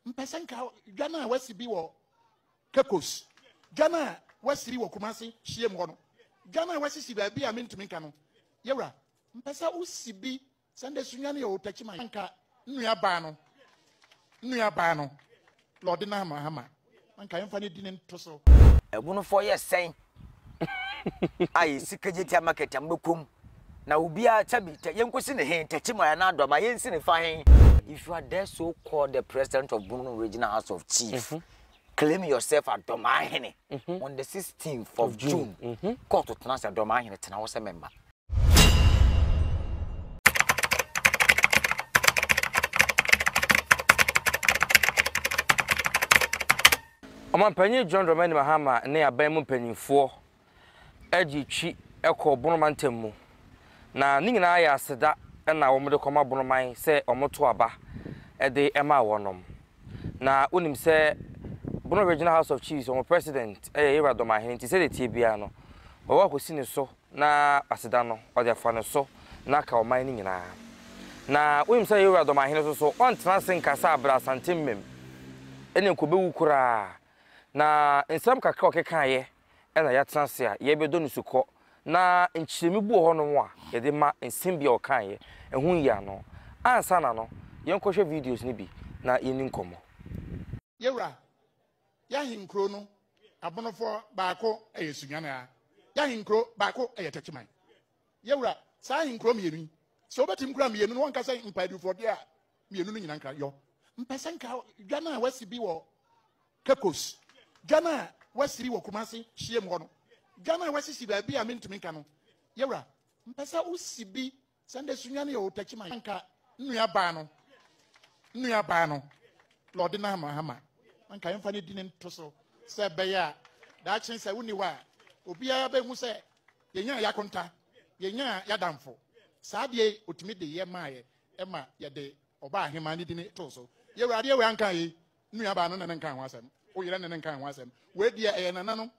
Mpɛ sɛ nka dwa no a wasi bi wɔ Cape Coast, dwa no a wasi bi wɔ Kumasi hyiam hɔ no, dwa no a wasisi baabi a mentumi nka no, yɛwura, mpɛ sɛ wosi bi sɛ ndɛ Sunyani o, Techiman, nka nnua baa no, nnua baa no, Lɔɔde no ama ama, nka yɛmfa ne din nto so. Ɛbonofoɔ yɛ sɛn a yɛsi Kejetia market a mobɛkɔ mu na obiara sɛbi tɛ yɛnkɔsi ne he Techiman anaa Dɔma yɛnsi ne fa he. If you are there so called the president of Bono Regional House of Chief mm -hmm. claim yourself a Dɔmaahene mm -hmm. on the 16th of June, June. Mm -hmm. court tena sɛ Dɔmaahene tena hɔ sɛ member. Ɔmanpanyin John Dramani Mahama ne aban mu mpanimfoɔ gye twi kɔɔ Bono mantam mu. Na ne nyinaa yɛ aseda na wɔde kɔma Bonoman sɛ wɔto aba de maa wɔnom. Na wonim sɛ Bono Regional House of Chiefs wɔn president yɛ Yewura Dɔmahene nti sɛdeɛ ɛteɛ biara no wɔwɔ akɔsi ne so na aseda no ɔde afa ne so na aka ɔman no nyinaa. Na wonim sɛ Yewura Dɔmahene nso so ɔntena ase nkasa abrɛ Asante mmam ɛne nka ɔbɛwu koraa. Na nsɛm kakra a ɔkekaeɛ na yɛatena ase a yɛrebɛdɔ no sukɔ na nkyerɛmu bi wɔ hɔnom a yɛde ma nsɛm bi a ɔkaeɛ ɛho nyiano. Ansa na no, yɛnkɔhwɛ videos no bi na yɛnni nkɔmmɔ. Yɛwura, y'ahenkuro no abonofoɔ baako yɛ Sunyani a, y'ahenkuro baako yɛ Techiman. Yɛwura, saa ahenkuro mmienu yi, sɛ wobɛtumi kura mmienu no wɔnka sɛ mpaedufoɔ deɛ a, mmienu no nyina nkra yɔ. Mpɛ sɛ nka dwa no a wasi bi wɔ Cape Coast, dwa no a wasi bi wɔ Kumasi hyiam hɔ no, dwa no a wasisi baabi a mentumi nka no, yɛwura, mpɛ sɛ wosi bi sɛ ndɛ Sunyani o, Techiman, nka nnua baa no, nnua baa no, Lɔɔde no ama ama, nka yɛmfa ne din nto so sɛ ɛbɛyɛ a daakye sɛ wonni hɔ a, obiara bɛhu sɛ yɛnyaa yɛakonta, yɛnyaa yɛadamfo. Saa adeɛ yi, otumi de yɛ maa yɛ, ɛma yɛde ɔbaa ahemaa ne din too so. Yɛwura adeɛ wei anka yei, nuabaa no ne ne nka ho asɛm, wo yere ne ne nka ho asɛm. Wei deɛ ɛyɛ nananom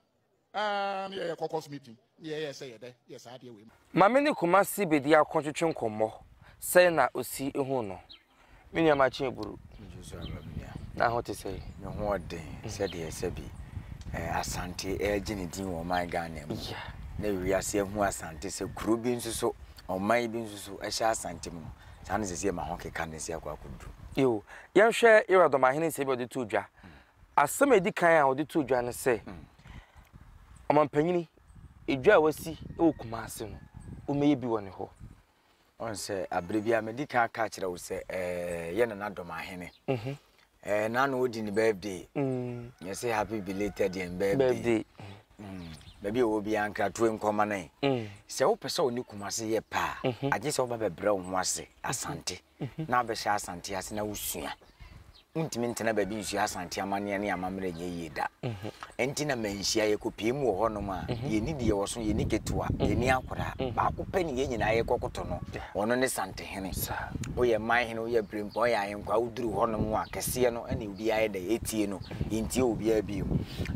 aa ne yɛyɛ caucus meeting ne yɛyɛ sɛ yɛdɛ yɛ saa adeɛ wei. Maame ne Kumasi bedi ako twetwe nkɔmmɔ, sɛn na osi hu no? Me nua makye aburu. Na ho te sɛn? Me ho ɔden sɛdeɛ sɛbi Asante ɛregye ne din wɔ ɔman Ghana mu. Na wiase ahu Asante sɛ kuro bi nso so, ɔman bi nso so ɛhyɛ Asante mu. Saa na sɛsɛ ma ho keka ne sɛ akɔ akɔduru. Yo, yɛnhwɛ Yɛwura Dɔmahene nsɛm bi a ɔde too dwa. Asɛm a ɛdi kan a ɔde too dwa ne sɛ, ɔmampanyini, edwa a wasi wɔ Kumasi no, wɔmmɛyɛ bi wɔ ne hɔ. Ɔn sɛ abere bi a medi kan aka akyerɛ wo sɛ ɛɛ yɛ nana Dɔmahene. Ɛɛ nana odi ne birthday. Yɛ sɛ happy belated yɛn birthday. Baabi a ɔwɔ biara nkratoe nkɔma no yi. Sɛ wopɛ sɛ ɔne Kumasi yɛ pɛ a, agye sɛ woba bɛbrɛ wo ho ase Asante. Na abɛhyɛ Asante ase na wosua. Wontumi ntena baabi nsua Asante amanneɛ ne amammerɛ nyɛ yie da. Ɛnti na manhyia yɛkɔpie mu wɔ hɔnom a, yɛnni deɛ wɔ so, yɛnni ketewa, yɛnni akwadaa. Baako pɛ ne yɛn nyinaa yɛkɔkoto no, ɔno ne Santehene. Woyɛ man hene, woyɛ berempɔn, woyɛ ahenkwaa, woduru hɔnom a, kɛseɛ no ɛne obiara yɛ dɛ, ɛtie no, yɛntie obiara bio.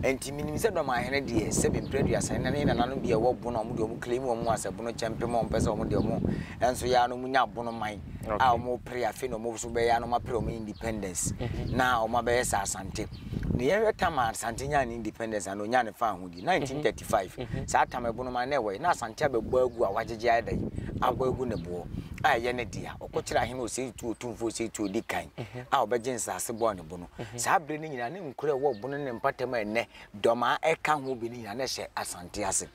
Ɛnti menim sɛ Dɔmahene deɛ, sɛbe mprɛ aduasa ne ne nananom bi a ɛwɔ Bono a wɔn deɛ wɔn claim wɔn as Bono kyɛmpem a wɔn pɛ sɛ wɔn deɛ wɔn nso yɛ a na wɔn nya Bono man. a wɔn pere afei na wɔn nso bɛyɛ a na wɔn apere wɔn independence mhm. na wɔn abɛyɛ sɛ asante na yɛhwɛ tam a asante nyaa ne independence ana onyaa ne fa ahodi 1935 mhm. mhm. saa tam ɛbono ma na ɛwɔ yi na asante abɛbɔ agu a wagyegye ayɛ dɛ abɔ agu ne boɔ a ɛyɛ ne dea ɔkɔkyerɛ ahene ɔsɛ tu otumfoɔ ɔsɛ tu odi kan a ɔbɛgye nsaase bɔɔ ne bo no saa bere no nyinaa ne nkura ɛwɔ bono ne mpatam a ɛnɛ dɔmaa ɛka ho bi no nyinaa na ɛhyɛ asante ase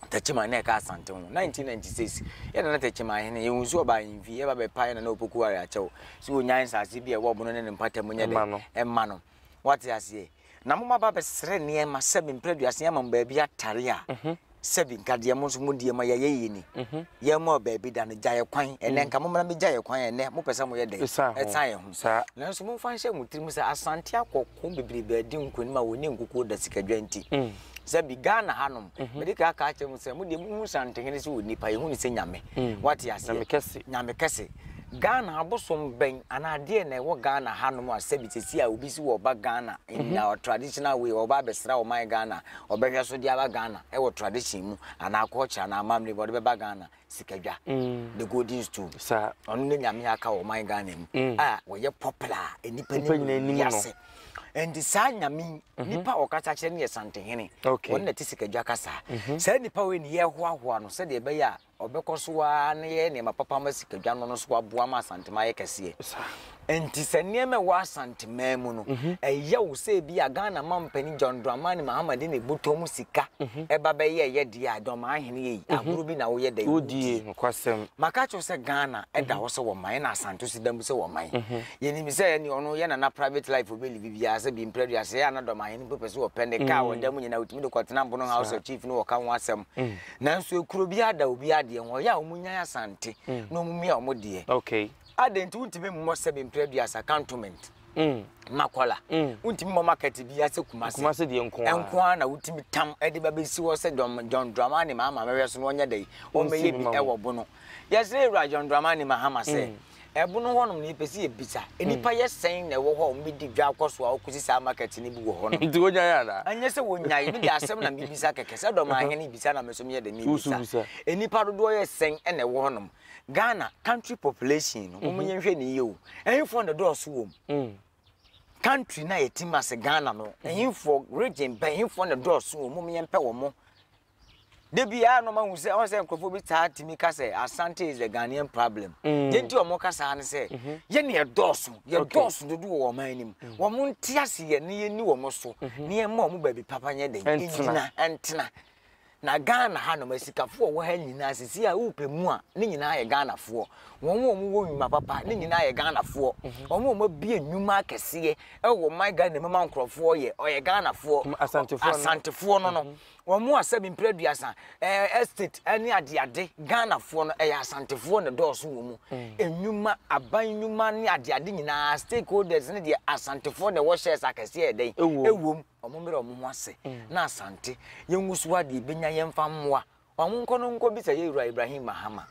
Techiman na ɛka Asante ho. 1996, yɛ Nana Techiman hene, yɛhu sɛ ɔba ahemfie, yɛba bɛpa yɛ Nana Opoku Ware akyɛw sɛ ɔnyae nsase bi a ɛwɔ ɔbono ne ne mpata mu nyɛ dɛ, ɛmma no. Wate aseɛ? Na mo aba bɛsrɛ nneɛma sɛbi mprɛ aduasa yɛama mo baabi atare a, sɛbi nka deɛ mo nso mo deɛ ma yɛayɛ yie ni. Yɛma baabi da no, gya yɛ kwan. Ɛnɛ nka mommra mmɛgya yɛ kwan ɛnɛ, mopɛ sɛ moyɛ dɛn? Ɛsan yɛ ho. Nanso momfa nhyɛ mo tirim sɛ Asante akɔ ko bebrebe adi nkonim a wɔnni nkukuo da sikadwa nti. Sɛbi Ghana ha nom, mede ka aka akyerɛ mo sɛ mo deɛ mo hu Santehene sɛ onipa, yɛhu no sɛ Nyame. Wate aseɛ? Nyame kɛse. Nyame kɛse. Ghana abosom bɛn anaa adeɛ na ɛwɔ Ghana hanom a sɛbi sɛsi a obi si wɔba Ghana in our traditional way ɔba abɛsra ɔman Ghana ɔbɛhwɛ so de aba Ghana ɛwɔ tradition mu anaa culture anaa amammerɛ mu ɔde bɛba Ghana sikadwa the golden stool ɔno ne nyame aka wɔ ɔman Ghana mu a wɔyɛ popular a nnipa nim wɔ wiase nti saa nyame yi nipa a ɔkasa kyerɛ no yɛ Santehene ɔno na ɛte sikadwa kasa saa nipa wei ne yɛhoahoa no sɛdeɛ ɛbɛyɛ a Ɔbɛkɔ so ara na yɛyɛ nneɛma papa ma sikadwa no no so aboa ma Asanteman ayɛ kɛseɛ. Nti sɛ nneɛma ɛwɔ Asanteman mu no, mhm. ɛyɛ wo sɛ bi a Ghana mampanin John Dramani Mahama de ne bɔtɔ mu sika mhm. ɛba bɛyɛ ɛyɛ deɛ a Dɔm ahene yɛ yi, mhm. agorɔ bi na woyɛ dɛ wodie. Nokwasɛm. Maka kyerɛ sɛ Ghana ɛda hɔ sɛ wɔman na Asante so da mu sɛ wɔman. Yɛnim sɛ ɛne ɔno yɛ nana private life obi live biara sɛ bi mprɛ duase yɛ ana Dɔm ahene mpo pɛ sɛ wɔpɛ ne kaa wɔda mu nyinaa wotumi de kɔtena Mbono House of Chief no wɔka ho asɛm. Nanso ekuro biara da obi adeɛ ho, ɔyɛ a wɔn nyan Asante mm. na wɔn mia wɔn deɛ. Okay. Adɛn nti wontumi mmɔ sɛbi mpere aduasa cantonment. Mm. Makola. Mm. Wontumi mmɔ market bi ase Kumase. Kumase deɛ nko ara. Nko ara na wotumi tam de ba bɛsi hɔ sɛ John John Dramani Mahama mɛhwɛ so na ɔnyɛ dɛ ɔmmɛyɛ bi ɛwɔ bono. Yɛsrɛ Ewura John Dramani Mahama sɛ mm. Ɛbono hɔnom no yɛpɛ sɛ yɛbisa, nnipa yɛ sɛn na ɛwɔ hɔ a wɔbɛdi dwa akɔ so a wɔkɔsi saa market no bi wɔ hɔ nom? Nti wɔnyae anaa? Ɛnyɛ sɛ wɔnyae, me deɛ asɛm na mebisa kɛkɛ, sɛ dɔm ahene bisa na me nso meyɛ dɛ mebisa. Nnipa dodoɔ yɛ sɛn na ɛwɔ hɔnom? Ghana country population no, momma yɛnhwɛ no yie o, ɛhefoɔ na ɛdɔɔso wɔ mu? Country no a yɛte mu ase Ghana no, ɛhefoɔ, region bɛn, ɛhefoɔ na ɛdɔɔso wɔ mu? Momma yɛmpɛ wɔn. Da biara na ɔma hu sɛ ɔn sɛ nkurɔfoɔ bi taa tumi ka sɛ Asante is the Ghanaian problem. Mm. Deɛ nti wɔn ka saa ne sɛ mm-hmm. yɛn yɛdɔɔso yɛdɔɔso dodo wɔ wɔn anim. Mm. Wɔn nte ase yɛ ne yɛn ni wɔn so mm-hmm. ne yɛn mma wɔn baabi papa nyɛ den ngyina ntena. Na Ghana ha nom asikafoɔ wɔ ha nyinaa sisi a wopɛ mu a ne nyinaa yɛ Ghanafoɔ. Wɔn a wɔwɔ nnwuma papa ne nyinaa yɛ Ghanafoɔ. Mm-hmm. Wɔn a wɔabue nnwuma akɛseɛ wɔ man Ghana mu ma nkurɔfoɔ yɛ ɔyɛ Ghanafoɔ. Asantefoɔ no no. Wɔn a sɛbi mpere aduasa, ɛɛ estate ne adeade, Ghanafoɔ no, ɛyɛ Asantefoɔ na ɛdɔɔso wɔ mu. Nnwuma, aban nnwuma ne adeade nyinaa, stakeholders ne deɛ Asantefoɔ na ɛwɔ shares akɛseɛ yɛ dɛn? Ɛwɔ mu. Wɔn mmerɛ wɔn ho ase na Asante, yɛngu so adeɛ bɛnya yɛmfa mmoa. Wɔn nkɔ no nkɔ bisa yɛ wura Ibrahim Mahama.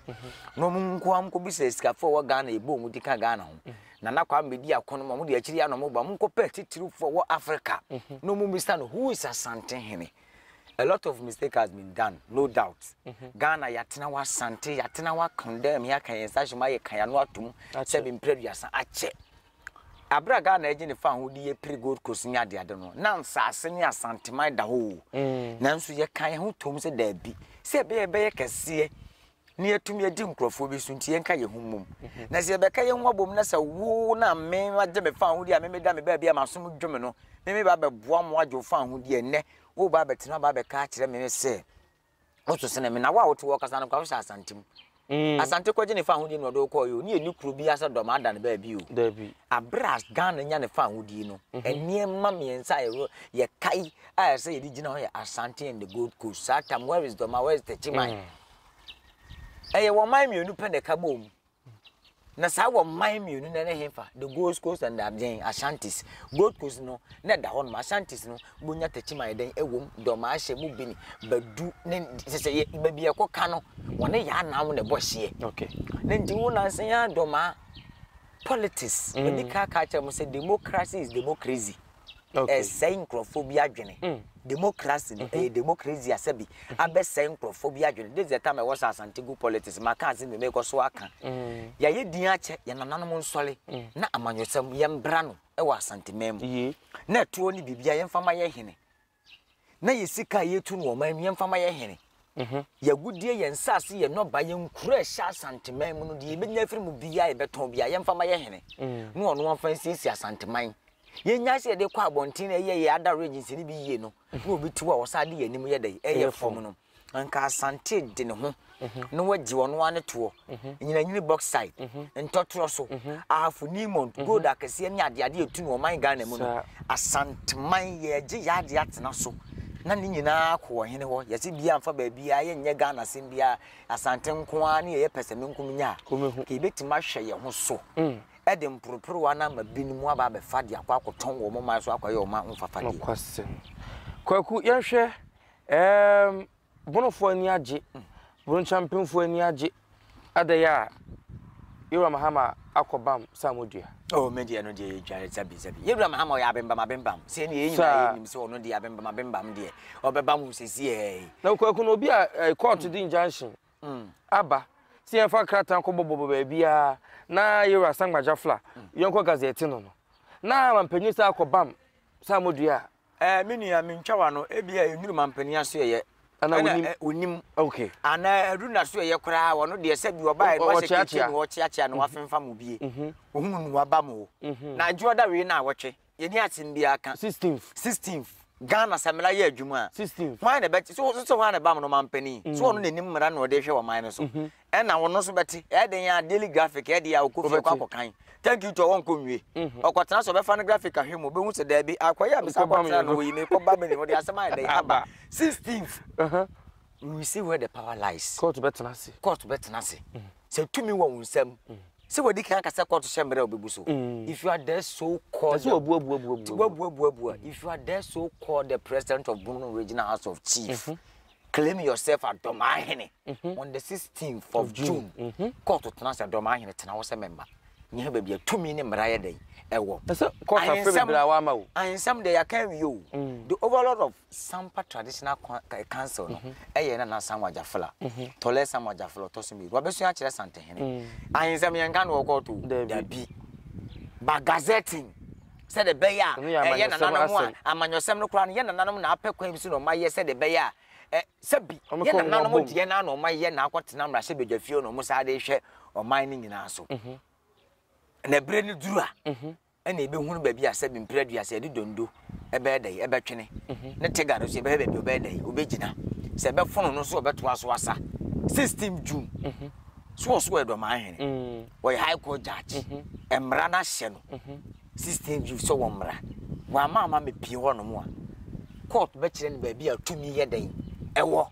Na wɔn nko nkɔ bisa asikafoɔ a ɛwɔ Ghana yɛbɔ wɔn ti ka Ghana ho. Nana Kwame bɛdi ako no ma wɔn de akyiri ano wɔn ba wɔn nkɔ pɛ atitirifoɔ wɔ Africa. Na wɔn bisa no who is Asantehene? A lot of mistake has been done, no doubt. Mm -hmm. Ghana yɛatena hɔ asante, yɛatena hɔ akondɛm, yɛaka yɛn nsa ahyɛ mu ayɛ kan ano atom sɛ bi mpere aduasa akyɛ. Abere a Ghana agye ne fa ahodi yɛ pere Gold Coast ne adeade no, na nsaase ne asanteman da hɔ o. Mm. Nanso yɛka yɛn ho tom sɛ daabi, sɛ ɛbɛyɛ ɛbɛyɛ kɛseɛ na yɛatumi adi nkurɔfoɔ bi so nti yɛnka yɛn ho mmom. Mhm. Na sɛ yɛbɛka yɛn ho abom na sɛ wo na me agye me fa ahodie a me meda me baabi a masom dwo me no, me me ba bɛboa mo agye wo fa ahodie ɛnnɛ, wo ba bɛtena ba bɛka akyerɛ me sɛ woso sene me na wo a wote wɔ kasa no koraa wohyɛ Asante mu. Mm. Asante kɔgye ne fa ahodie na ɔde wokɔɔ yɛ o, ne yɛni kuro bi asɛ dɔm ada ne baabi o. Dabi. Abere a Ghana nya ne fa ahodie no, mhm. nneɛma mmiɛnsa a yɛkae a ɛsɛ yɛde gyina hɔ yɛ Asante and the Gold Coast. Saa tam where is Dɔma, where is Techiman? Mm. Ɛyɛ wɔn man mmienu pɛ na ɛka bom. Na saa wɔn man mmienu no ne hefa? The Gold Coast and the Ashantis. Gold Coast no, na ɛda hɔ nom. Ashantis no, bonya Techiman yɛ dɛn ɛwom, Dɔma ahyɛ mu bi ne Badu ne sɛ sɛ yɛ baabi ɛkɔ ka no, wɔne yɛ anam na ɛbɔ hyeɛ. Okay. Ne nti wo nansa yɛ Dɔma politics. Mm. Ebi ka ka kyerɛ mo sɛ democracy is democracy. Ɛsɛe nkurɔfoɔ bi adwene. Mm. Democracy no, ɛyɛ mhm. democracy a sɛbi mhm. abɛsɛe nkurɔfoɔ bi adwene. This is the time ɛwɔ sɛ Asante gu politics. Maka ase mi mekɔ so aka. Mm. Yɛayɛ din akyɛ, yɛn nananom nsɔre mm. na amanyɔsɛm yɛmbra no ɛwɔ Asante man mu. Na ɛtoɔ ne biribia yɛmfa ma yɛ hene. Na yɛ sika a yɛtu no wɔ ɔman mu yɛmfa ma yɛ hene. Mhm. Yɛagudeɛ, yɛn nsase, yɛn nnɔbaeɛ, yɛn nkuro a ɛhyɛ Asanteman mu no, deɛ yɛbɛnya afiri mu biara yɛbɛtɔn biara, yɛmfa ma yɛ hene. Mm. Na ɔno amfa nsiesie Asanteman. Yɛnyae sɛ yɛde kɔ abɔnten na ɛyɛ yɛ ada regions no bi yie no, na obi te hɔ a ɔsan de yɛn anim yɛ dɛ, ɛyɛ fam no. Anka Asante de ne ho mhm. na wagye ɔno ara ne toɔ, mhm. nyinanyini bauxite, mhm. ntɔtorɔ so, ahafo newmont, gold akɛseɛ ne adeade ɛtu no ɔman Ghana mu no. Asanteman yɛgye yɛ adeɛ atena so na ne nyinaa kɔ ɔhene hɔ. Yɛse biaa mfa baabiaa, yɛnyɛ Ghana asɛm biaa, Asante nko ara ne yɛyɛ pɛsɛmenkominya a, nka yɛbɛtumi ahwɛ yɛn ho so de mporoporowa no ama binom aba abɛfa de akɔ akɔtɔn wɔ wɔn man so akɔyɛ wɔn ahofafadeɛ. Nokwasɛm. Kwaku, yɛnhwɛ ɛɛm, Bonofoɔ ani agye, Bronkyɛmpemfoɔ ani agye, adɛn a. Yewura Mahama akɔ bam sɛ amodua? Oh, me deɛ no deɛ yɛdware sabi sabi. Yewura Mahama ɔyɛ abembam abembam. Sɛ ɛne yɛn nyinaa yɛnim sɛ ɔno deɛ abembam abembam deɛ ɔbɛba mu sɛsi ɛɛ. Na Kwaku no obi a eh, court di injunction aba sɛ yɛmfa krataa nkɔbɔbɔbɔ baabiara na Yewura Sangba Jafla yɛnkɔ gazette no no na mampanyin sɛ akɔ bam sɛ amodua a. Eh, me nua, mentwa w'ano. Ebia ɛnnuru mampanin asoɛeɛ. Anaa wonim. Ɛna onim. Okay. Anaa aduru n'asoɛeɛ koraa, ɔno deɛ sɛbi ɔbaeɛ no wahyɛ kente na ɔkyeakyea na wafemfam obie. Ohunu no waba mu o. Na adwoɔda wei na awɔtwe, yɛnni asɛm biara ka. Sixteenth. Sixteenth. Ghana sɛ mmara yɛ adwuma a. Sixteenth. Hwan na ɛbɛte, so so hwan na ɛbam no ɔmampanin? So ɔno na ɛnim mmara na ɔde hwɛ ɔman no so? Ɛna ɔno nso bɛte. Ɛyɛ den a daily graphic ɛyɛ den a ɔkɔ fie ɔkɔ akɔkan. Thank you to ɔwɔ nkɔ nwie. Ɔkɔtena so ɔbɛfa no graphic ahwɛ mu ɔbɛhu sɛ daabi akɔyɛ a mesa akɔtena no wɔ yi mekɔ ba mene ɔde asɛm ayɛ dɛn aba. 16th we will see where the power lies. Court bɛtena ase. Court bɛtena ase. Sɛ tumi wɔ wo nsam sɛ wadi kan aka sɛ court hyɛ mmerɛ a ɔbɛbu so. If you are there so called. Ɛsɛ wabuabuabuabua. Wabuabuabua. If you are there so called the president of Bono Regional House of Chief. Claim yourself Adomahene on the 16th of June. Court tena sɛ Adomahene tena hɔ sɛ member. Nyɛ baabi a tumi ne mmara yɛ dɛn ɛwɔ. Ɛsɛ court afrɛ bebree a wama o. Ahensɛm deɛ yɛaka awie o. The overlord of Sampa Traditional Council no ɛyɛ Nana Samuel Jafla. Tɔlɛ Samuel Jafla ɔtɔ so mmienu. Wabɛsua akyerɛ Santehene. Ahensɛm yɛnka no wɔ court o. Dabi. Ba gazetting sɛdeɛ ɛbɛyɛ a ɛyɛ nananom a amanyɔsɛm no koraa no yɛ nananom na apɛ kwan bi so na wɔn ayɛ sɛdeɛ ɛbɛyɛ a ɛ sɛbi yɛ nananom deɛ na na wɔn ayɛ na akɔtena mmarahyɛbadwa fie na wɔn saa de hwɛ ɔman no nyinaa so mhm. Na ebere no duru a mhm. Ɛna ebɛhunu baabi a sɛbi mpere aduasa yɛde dondo ɛbɛyɛ dɛ ɛbɛtwene mhm. Ne tega no so yɛbɛhwɛ baabi ɔbɛyɛ dɛ ɔbɛgyina sɛ ɛbɛfono no so ɔbɛtoa so asa 16 June so wɔ so wɔ ɛdɔm ahene mm. Wɔyɛ high court judge, mmara no ahyɛ no 16 June sɛ wɔ mmara wɔama ama mepie hɔ nom a court bɛkyerɛ no baabi a tumi yɛ dɛn ɛwɔ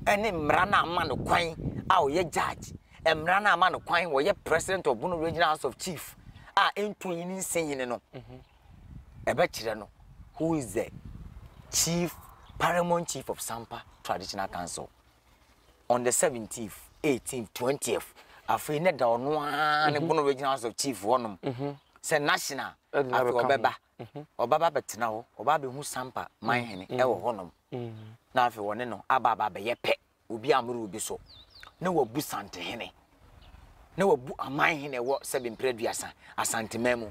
ɛne mmara no ama no kwan a ɔyɛ judge, mmara no ama no kwan wɔyɛ president of Bono Regional House of Chief a ɛnto yi ne nsɛnyini no ɛbɛkyerɛ no who is the chief paramount chief of Sampa Traditional Council on the 17th, 18th, 20th. Afei ne da ɔno ara ne mhm. Bono Regional House of Chief hɔnom mhm. sɛ national afei ɔbɛba mhm. ɔbɛba bɛtena hɔ ɔba abɛhu Sampa manhene ɛwɔ hɔnom na afei wɔne no aba aba abɛyɛ pɛ obi amoro obi so na wabu Santehene na wabu amanhene ɛwɔ sɛbi mpere aduasa Asanteman mu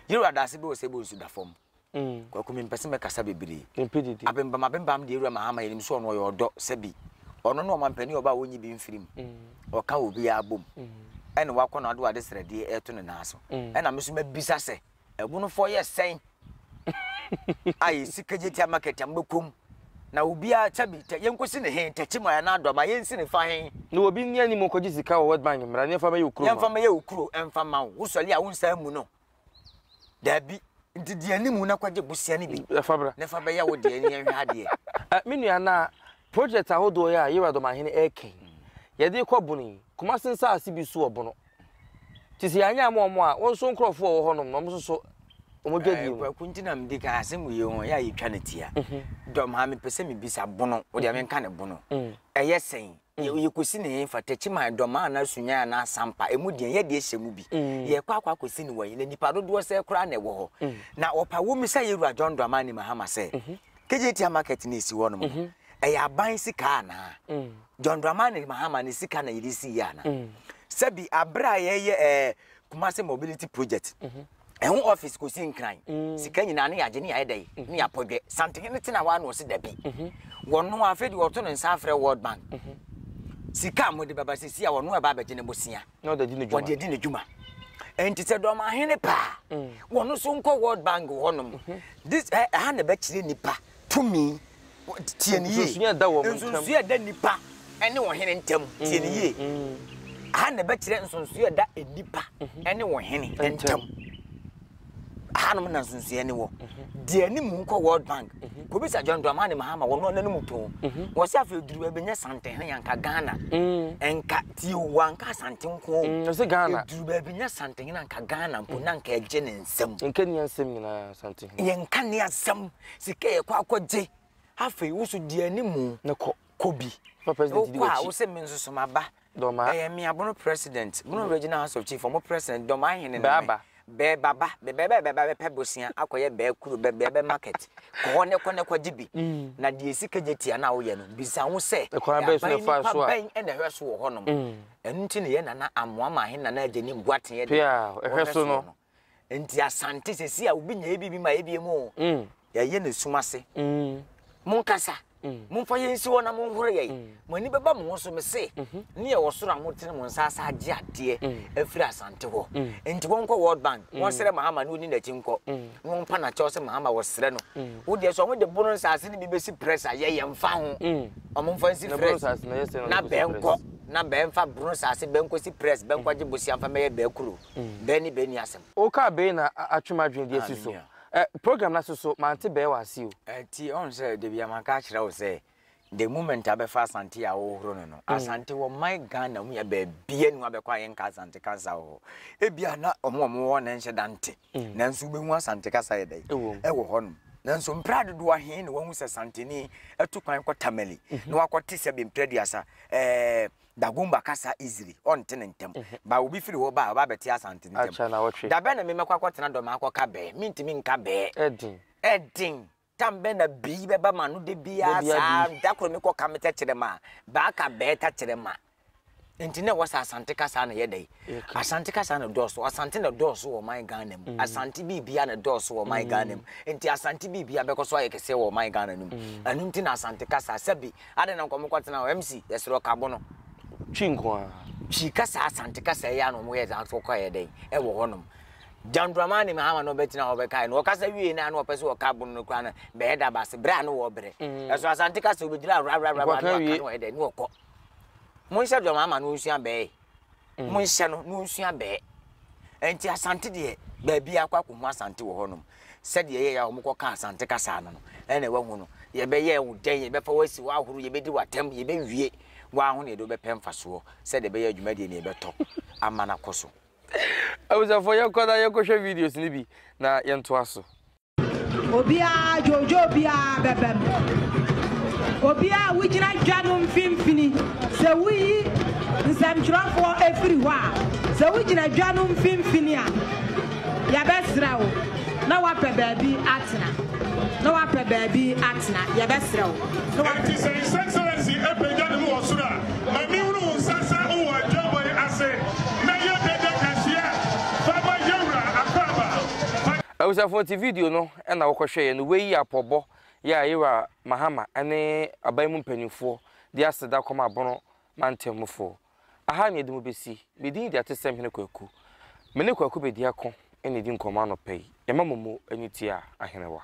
yɛwura daase bi wɔ sɛ ɛbɔ nsu da fam. Kwaku mempɛ sɛ mɛkasa bebree. Abembam abembam deɛ Awura Mahama yɛnim sɛ ɔno ɔyɛ ɔdɔ sɛbi ɔno ne ɔmampanin ɔba a ɔnyi bi mfiri mu. Ɔka obiara bom. Ɛna wakɔ na ɔde wade srɛdeɛ ɛto ne nan so. Ɛna me nso mabisa sɛ ɛbonofoɔ yɛ sɛn a yɛsi Kejetia market a mobɛkɔ mu na obiara sɛbi yɛnkɔsi ne he tɛkyi mu anaa dɔm a yɛnsi ne fa he. Na obi nni anim nkɔgye sika wɔ World Bank mmra na yɛmfa mɛyɛ wo kuro mma wo. Yɛmfa mɛyɛ wo kuro mfa mma wo. Wosɔre a wonsan mmu no. Dabi, nti di anim na kɔgye bosea no bi. Na fa bra. Na fa bɛyɛ wo deɛ ne yɛnhwɛ adeɛ. Eh, me nua, na project ahodoɔ yi a Yewura Dɔmahene reka yi, yɛde rekɔ Bono yi, Kumasi nsaase bi so wɔ Bono. Nti sɛ yɛanyɛ ama wɔn a, wɔn nso nkurɔfoɔ a wɔwɔ hɔnom no, wɔn nso so wɔn dwadie mu. Kwaku nti na medi kan asɛm wei ho yɛ a yɛtwa no tia. Dɔm ha mepɛ sɛ mebisa Bono, wo deɛ menka ne Bono. Ɛyɛ sɛn? Yɛkɔsi no hefa? Techiman, Dɔmaa anaa Sunyani anaa Sampa, ɛmu deɛn? Yɛ deɛ hyɛ mu bi. Yɛkɔ akɔ akɔsi no wɔ he? Na nnipa dodoɔ sɛn koraa na ɛwɔ hɔ? Na wɔpa wɔ mu sɛ yɛwura John Dramani Mahama sɛ, Kejetia Market no a ɛsi hɔnom no, ɛyɛ aban sika anaa? John Dramani Mahama ne sika na yɛde siiɛ anaa? Sɛbi aberɛ a yɛyɛ ɛɛ Kumasi Mobility Project, ɛho office kɔsi Nkran, mm. sika nyinaa ne yɛagye ne yɛayɛ dɛn ne yɛapɔdwɛ. Santehene tena hɔ a na ɔse dabi. Mhm. Wɔno afei deɛ ɔto ne nsa afrɛ World Bank. Mhm. Sika a mode bɛba sisi a wɔno ɛba abɛgye ne bosea. Wɔde adi ne dwuma. Nti sɛ dɔmahene paa, mm. wɔno so nkɔ World Bank hɔnom. Mhm. This ɛha na ɛbɛkyerɛ nipa tumi. Tie no yie. Nsonsonoe a ɛda wɔn ntam. Nsonsonoe a ɛda nnipa ne ɔhene ntam. Tie no yie. Aha na ɛbɛkyerɛ nsonsonoe a ɛda nnipa ne ɔhene ntam. Ahanom na nsonsonoe no wɔ. Deɛ anim nkɔ World Bank. Kɔbisa John Dramani Mahama wɔn n'anim too. Wɔsi afei duru baabi nyɛ Santehene anka Ghana. Nka tie o wanka Asante nko o. Ɔsi Ghana. Duru baabi nyɛ Santehene anka Ghana mpo na nka ɛgye ne nsam. Yɛnka ni asɛm nyinaa Santehene. Yɛnka ni asɛm. Sika yɛ kɔ akɔgye. Afei wo so di animu. Ne kɔ. Kɔ bi. Fa president di Wokɔ a w'akyi. wo sɛ me nso so maba. Dɔmaa. Ɛyɛ me Abono president, Bono Regional House of Chief, ɔmo president, Dɔmaa hene no me. Bɛaba. Bɛɛ baba, bɛ bɛɛ bɛ bɛba bɛpɛ bosea akɔyɛ bɛɛ kuro, bɛ bɛɛ bɛ market. Kɔ hɔ ne kɔ ne kɔgye bi. Na deɛ sika gye tia no a woyɛ no, bisa ho sɛ, Ɛkwan bɛn so na aban ɛfaa nipa so a. bɛn na ɛhwɛ so wɔ hɔnom? Ɛno nti na yɛn nana Amoah Mahe Nana Agyenim Boateng yɛ deɛ Pia, ɛhwɛ wɔhwɛ so soɔ no. no. Nti Asante sɛsi a obi nyɛɛ biribi ma yɛ biom o. Yɛayɛ no sum ase. Monkasa. Momfa yɛn nsi hɔ na monhoro yɛn. Mo ani bɛba mo ho so, mese, ne yɛwɔ soro a motene mo nsa asa agye adeɛ afiri Asante hɔ. Nti wɔnkɔ World Bank, wɔnsrɛ Mahama na ɔnni n'akyi nkɔ, na wɔmpa no akyɛw sɛ Mahama wɔsrɛ no. Wo deɛ sɛ wɔde bono nsase no bi bɛsi press a, yɛ yɛmfa ho. Wɔmfa nsi press na bɛnkɔ, na bɛmfa bono nsase bɛnkɔsi press, bɛnkɔgye bosea mfa mmɛyɛ bɛɛ kuro. Bɛɛ ne bɛɛ nni asɛm. Wokaa bɛi na atwe m'adwene de asi so. Ɛ program no ase so mante bɛɛ wɔ ase o. Ɛti ɔhu sɛ dabi a maka akyerɛ wo sɛ the moment abɛfa Asante a wohoro no no Asante wɔ man Ghana mu yɛ baabia ni wabɛkɔ a yɛnka Asante kasa wɔ hɔ ebia na ɔmo ɔmo wɔ na nhyɛ da nte nanso wobɛhu Asante kasa yɛ dɛn ɛwɔ hɔ nom nanso mprɛ adodoɔ ahe na wahu sɛ Santeni atu kwan kɔ Tamale na wakɔte sɛ bemprɛ aduasa ɛɛ Dagomba kasa easily, ɔnte no ntɛm. Ba obi firi hɔ ba a, ɔba abɛte Asante ntɛm. Akyɛ nawɔtwe. Da bɛn na me mɛkɔ akɔtena Dɔma akɔka bɛɛ? Mentumi nka bɛɛ. Ɛden. Ɛden. Tam bɛn na bii bɛba m'ano da biara Da biara saa? bii. Da koro mekɔ ka me tɛkyerɛma a, baa ka bɛɛ tɛkyerɛma. Nti na ɛwɔ sɛ Asante kasa na yɛ dɛn? Yɛka. Asante kasa na ɛdɔɔso. Asante na ɛdɔɔso wɔ ɔman Ghana mu. Asante biribiara na ɛdɔɔso wɔ ɔman Ghana mu. Nti Asante biribiara bɛkɔ so ayɛ kɛseɛ wɔ ɔman Ghana no mu. Ɛno nti na Asante kasa, sɛbi, Adɛn na nka ɔmo kɔ tena hɔ? MC, yɛsrɛ ɔkabo no. Twi nko ara. Twi kasa, Asante kasa yi ara na ɔmo yɛ dza kɔ yɛ dɛn ɛwɔ hɔ nom. John Dramani Mahama na ɔbɛtena hɔ bɛkae no, ɔkasa wiei no a na ɔpɛ sɛ ɔka bono no koraa no bɛyɛ da base berɛ a na wɔbrɛ. Ɛso Asante kasa obɛgyina wrawrawra na waka na ɔyɛ dɛn na ɔkɔ. Monhyɛ John Mahama na ɔnsua bɛɛ. Monhyɛ no na ɔnsua bɛɛ. Ɛnti Asante deɛ baabi akɔ akɔhu Asante wɔ hɔ nom. Sɛdeɛ ɛyɛeɛ a wɔkɔkaa Asante kasa no no, ɛna wahu no. Yɛbɛyɛ wo dɛn? Yɛbɛfa wo asi hɔ ahoro, yɛbɛdi wo atɛm, yɛbɛwie wo ara ho na yɛde wo bɛpɛ mfasoɔ sɛdeɛ ɛbɛyɛ a dwumadie no yɛbɛtɔ ama no akɔ so. Abusuafoɔ yɛnkɔ na yɛnkɔhwɛ videos no bi na yɛntoa so. Obiara, dwoodwoo biara bɛba mu. Obiara a wogyina dwa no mfimfini, sɛ woyi nsɛmtwerɛfoɔ firi hɔ a, sɛ wogyina dwa no mfimfini a, Yɛbɛsrɛ wo na woapɛ baabi atena, na woapɛ baabi atena, yɛbɛsrɛ wo na woapɛ. Enti sɛ His Excellency apagya ne mu wɔ soro a, ma menhunu wo nsa sɛ wowɔ adwabɔ yi ase, na yɛ dɛdɛ kɛseɛ fa ma yɛn Wura Akwaaba. Fa. Abusuafoɔ nti video no na wokɔhwɛeɛ no wei yɛ apɔbɔ yɛ a Yewura Mahama ne aban mu mpaninfoɔ de aseda kɔma Abono mantam mufoɔ. Aha na yɛde mo bɛsi. Me din de Atesɛm Hene Kwaku. Me ne Kwaku Bediako na ɛdi nkɔmmɔ anɔpa yi. Yɛma mo mo ani tua ahenewa.